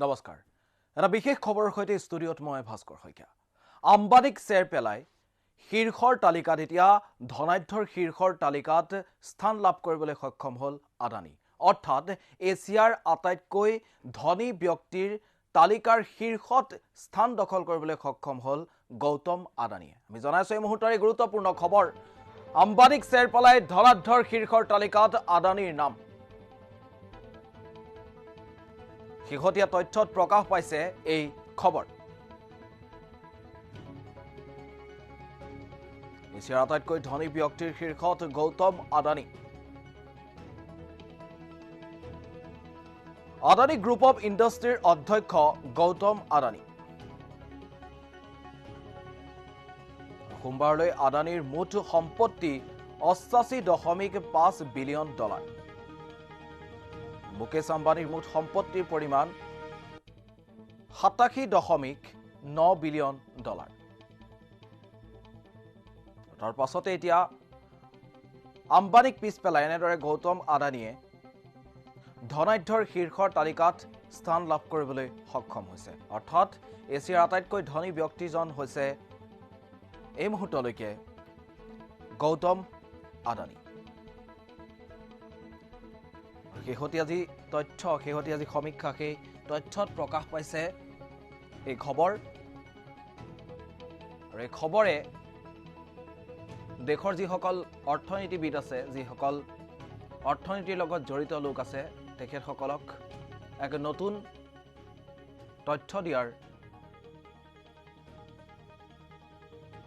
নমস্কাৰ, এটা বিশেষ খবৰৰ সৈতে ষ্টুডিঅ'ত মই ভাস্কৰ শইকীয়া। আম্বানীক চেৰ পেলাই শীৰ্ষৰ তালিকাত এতিয়া ধনাঢ্যৰ শীৰ্ষৰ তালিকাত স্থান লাভ কৰিবলৈ সক্ষম হ'ল আদানী। অৰ্থাৎ এছিয়াৰ আটাইতকৈ ধনী ব্যক্তিৰ তালিকাৰ শীৰ্ষত স্থান দখল কৰিবলৈ সক্ষম হ'ল গৌতম আদানীয়ে। আমি জনাইছোঁ এই মুহূৰ্তৰ এই গুৰুত্বপূৰ্ণ খবৰ। আম্বানীক চেৰ পেলাই ধনাঢ্যৰ শীৰ্ষৰ তালিকাত আদানীৰ নাম। শেহতীয়া তথ্যত প্ৰকাশ পাইছে এই খবৰ। এছিয়াৰ আটাইতকৈ ধনী ব্যক্তিৰ শীৰ্ষত গৌতম আদানী। আদানী গ্ৰুপ অৱ ইণ্ডাষ্ট্ৰীৰ অধ্যক্ষ গৌতম আদানী। সোমবাৰলৈ আদানীৰ মুঠ সম্পত্তি 88.5 বিলিয়ন ডলাৰ। মুকেশ আম্বানীৰ মুঠ সম্পত্তিৰ পৰিমাণ 87.9 বিলিয়ন ডলাৰ। তাৰ পাছতে এতিয়া আম্বানীক পিছ পেলাই এনেদৰে গৌতম আদানীয়ে ধনাঢ্যৰ শীৰ্ষৰ তালিকাত স্থান লাভ কৰিবলৈ সক্ষম হৈছে। অৰ্থাৎ এছিয়াৰ আটাইতকৈ ধনী ব্যক্তিজন হৈছে এই মুহূৰ্তলৈকে গৌতম আদানী। শেহতীয়া যি তথ্য, শেহতীয়া যি সমীক্ষা, সেই তথ্যত প্ৰকাশ পাইছে এই খবৰ। আৰু এই খবৰে দেশৰ যিসকল অৰ্থনীতিবিদ আছে, যিসকল অৰ্থনীতিৰ লগত জড়িত লোক আছে, তেখেতসকলক এক নতুন তথ্য দিয়াৰ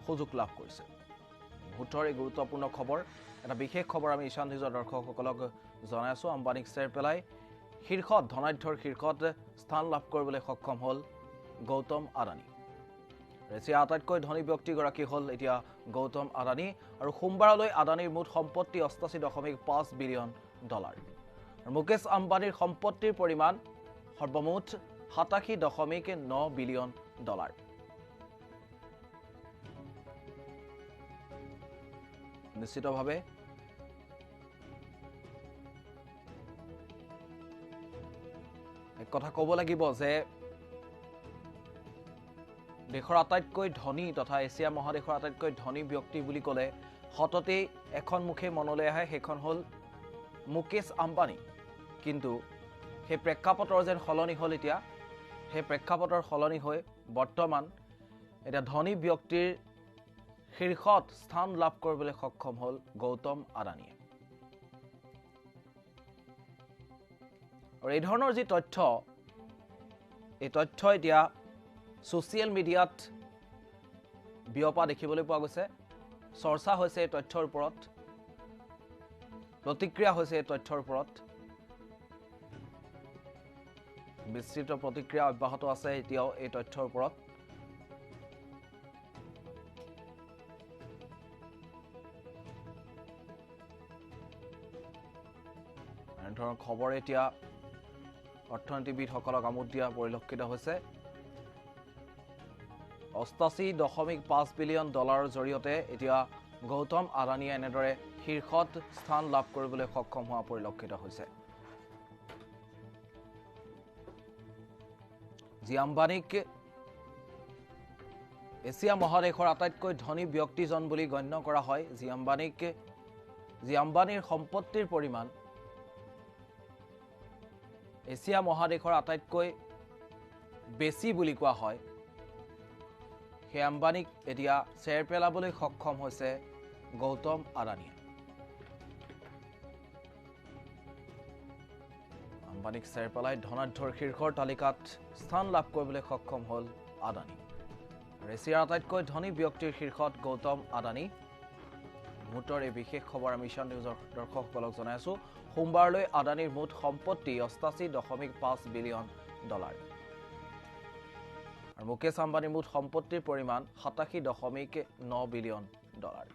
সুযোগ লাভ কৰিছে। মুহূৰ্তৰ এই গুৰুত্বপূৰ্ণ খবৰ, এটা বিশেষ খবৰ আমি ঈশান নিউজৰ দৰ্শকসকলক জনাই আছোঁ। আম্বানীক চেৰ পেলাই শীৰ্ষত ধনাঢ্যৰ শীৰ্ষত স্থান লাভ কৰিবলৈ সক্ষম হ'ল গৌতম আদানী। এছিয়াৰ আটাইতকৈ ধনী ব্যক্তিগৰাকী হ'ল এতিয়া গৌতম আদানী। আৰু সোমবাৰলৈ আদানীৰ মুঠ সম্পত্তি 88.5 বিলিয়ন ডলাৰ। মুকেশ আম্বানীৰ সম্পত্তিৰ পৰিমাণ সৰ্বমুঠ 87.9 বিলিয়ন ডলাৰ। নিশ্চিতভাৱে এক কথা ক'ব লাগিব যে দেশৰ আটাইতকৈ ধনী তথা এছিয়া মহাদেশৰ আটাইতকৈ ধনী ব্যক্তি বুলি ক'লে সততেই এখন মুখে মনলৈ আহে, সেইখন হ'ল মুকেশ আম্বানী। কিন্তু সেই প্ৰেক্ষাপটৰ যেন সলনি হ'ল এতিয়া, সেই প্ৰেক্ষাপটৰ সলনি হৈ বৰ্তমান এতিয়া ধনী ব্যক্তিৰ শীৰ্ষত স্থান লাভ কৰিবলৈ সক্ষম হ'ল গৌতম আদানীয়ে। আৰু এই ধৰণৰ যি তথ্য, এই তথ্য এতিয়া ছ'চিয়েল মিডিয়াত বিয়পা দেখিবলৈ পোৱা গৈছে। চৰ্চা হৈছে এই তথ্যৰ ওপৰত, প্ৰতিক্ৰিয়া হৈছে এই তথ্যৰ ওপৰত। বিস্তৃত প্ৰতিক্ৰিয়া অব্যাহত আছে এতিয়াও এই তথ্যৰ ওপৰত। এনেধৰণৰ খবৰ এতিয়া অৰ্থনীতিবিদসকলক আমোদ দিয়া পৰিলক্ষিত হৈছে। 88.5 বিলিয়ন ডলাৰৰ জৰিয়তে এতিয়া গৌতম আদানীয়ে এনেদৰে শীৰ্ষত স্থান লাভ কৰিবলৈ সক্ষম হোৱা পৰিলক্ষিত হৈছে। যি আম্বানীক এছিয়া মহাদেশৰ আটাইতকৈ ধনী ব্যক্তিজন বুলি গণ্য কৰা হয়, যি আম্বানীৰ সম্পত্তিৰ পৰিমাণ এছিয়া মহাদেশৰ আটাইতকৈ বেছি বুলি কোৱা হয়, সেই আম্বানীক এতিয়া চেৰ পেলাবলৈ সক্ষম হৈছে গৌতম আদানীয়ে। আম্বানীক চেৰ পেলাই ধনাঢ্যৰ শীৰ্ষৰ তালিকাত স্থান লাভ কৰিবলৈ সক্ষম হ'ল আদানী। এছিয়াৰ আটাইতকৈ ধনী ব্যক্তিৰ শীৰ্ষত গৌতম আদানী। মুহূৰ্তৰ এই বিশেষ খবৰ আমি ঈশান নিউজৰ দৰ্শকসকলক জনাই আছোঁ। সোমবাৰলৈ আদানীৰ মুঠ সম্পত্তি 88.5 বিলিয়ন ডলাৰ। আৰু মুকেশ আম্বানীৰ মুঠ সম্পত্তিৰ পৰিমাণ 87.9 বিলিয়ন ডলাৰ।